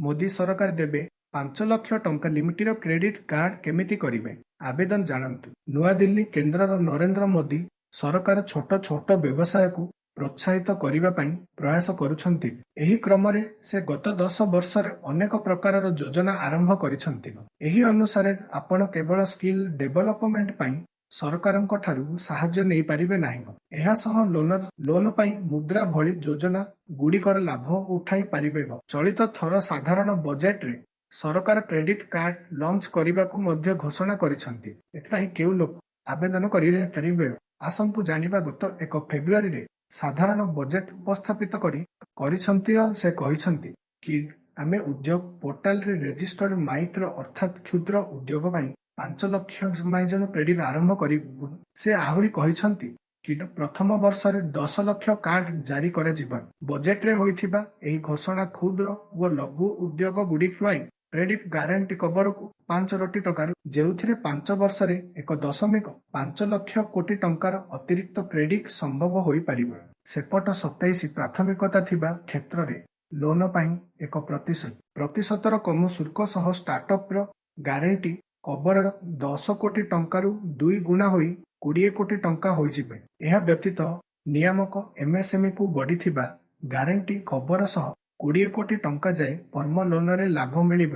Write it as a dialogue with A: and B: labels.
A: ମୋଦି ସରକାର ଦେବେ 5 ଲକ୍ଷ ଟଙ୍କା ଲିମିଟର କ୍ରେଡିଟ୍ କାର୍ଡ, କେମିତି କରିବେ ଆବେଦନ ଜାଣନ୍ତୁ। ନୂଆଦିଲ୍ଲୀ, କେନ୍ଦ୍ରର ନରେନ୍ଦ୍ର ମୋଦି ସରକାର ଛୋଟ ଛୋଟ ବ୍ୟବସାୟକୁ ପ୍ରୋତ୍ସାହିତ କରିବା ପାଇଁ ପ୍ରୟାସ କରୁଛନ୍ତି। ଏହି କ୍ରମରେ ସେ ଗତ 10 ବର୍ଷରେ ଅନେକ ପ୍ରକାରର ଯୋଜନା ଆରମ୍ଭ କରିଛନ୍ତି। ଏହି ଅନୁସାରେ ଆପଣ କେବଳ ସ୍କିଲ୍ ଡେଭଲପମେଣ୍ଟ ପାଇଁ ସରକାରଙ୍କ ଠାରୁ ସାହାଯ୍ୟ ନେଇପାରିବେ ନାହିଁ, ଏହା ସହ ଲୋନ ପାଇଁ ମୁଦ୍ରା ଭଳି ଯୋଜନା ଗୁଡ଼ିକର ଲାଭ ଉଠାଇ ପାରିବେ। ଚଳିତ ଥର ସାଧାରଣ ବଜେଟରେ ସରକାର କ୍ରେଡିଟ୍ କାର୍ଡ ଲଞ୍ଚ କରିବାକୁ ମଧ୍ୟ ଘୋଷଣା କରିଛନ୍ତି। ଏଥିପାଇଁ କେଉଁ ଲୋକ ଆବେଦନ କରିପାରିବେ, ଆସନ୍ତୁ ଜାଣିବା। ଗତ 1 ଫେବୃଆରୀରେ ସାଧାରଣ ବଜେଟ ଉପସ୍ଥାପିତ କରିଛନ୍ତି। ସେ କହିଛନ୍ତି କି ଆମେ ଉଦ୍ୟୋଗ ପୋର୍ଟାଲରେ ରେଜିଷ୍ଟର୍ଡ ମାଇକ୍ରୋ ଅର୍ଥାତ୍ କ୍ଷୁଦ୍ର ଉଦ୍ୟୋଗ ପାଇଁ 5 ଲକ୍ଷ ମାଇଜନ କ୍ରେଡିଟ୍ ଆରମ୍ଭ କରିବୁ। ସେ ଆହୁରି କହିଛନ୍ତି କି ପ୍ରଥମ ବର୍ଷରେ 10 ଲକ୍ଷ କାର୍ଡ ଜାରି କରାଯିବ। ବଜେଟରେ ହୋଇଥିବା ଏହି ଘୋଷଣା କ୍ଷୁଦ୍ର ଓ ଲଘୁ ଉଦ୍ୟୋଗ ଗୁଡ଼ିକ ପାଇଁ କ୍ରେଡିଟ୍ ଗ୍ୟାରେଣ୍ଟି କଭରକୁ 5 କୋଟି ଟଙ୍କାରୁ, ଯେଉଁଥିରେ 5 ବର୍ଷରେ 1.5 ଲକ୍ଷ କୋଟି ଟଙ୍କାର ଅତିରିକ୍ତ କ୍ରେଡିଟ୍ ସମ୍ଭବ ହୋଇପାରିବ। ସେପଟ 27 ପ୍ରାଥମିକତା ଥିବା କ୍ଷେତ୍ରରେ ଲୋନ ପାଇଁ 1% ପ୍ରତିଶତର କମ ଶୁଳ୍କ ସହ ଷ୍ଟାର୍ଟଅପର ଗ୍ୟାରେଣ୍ଟି କଭର 10 କୋଟି ଟଙ୍କାରୁ ଦୁଇ ଗୁଣା ହୋଇ 20 କୋଟି ଟଙ୍କା ହୋଇଯିବ। ଏହା ବ୍ୟତୀତ ନିୟାମକ ଏମଏସଏମଇକୁ ବଢିଥିବା ଗ୍ୟାରେଣ୍ଟି କଭର ସହ 20 କୋଟି ଟଙ୍କା ଯାଏ ଫର୍ମ ଲୋନରେ ଲାଭ ମିଳିବ।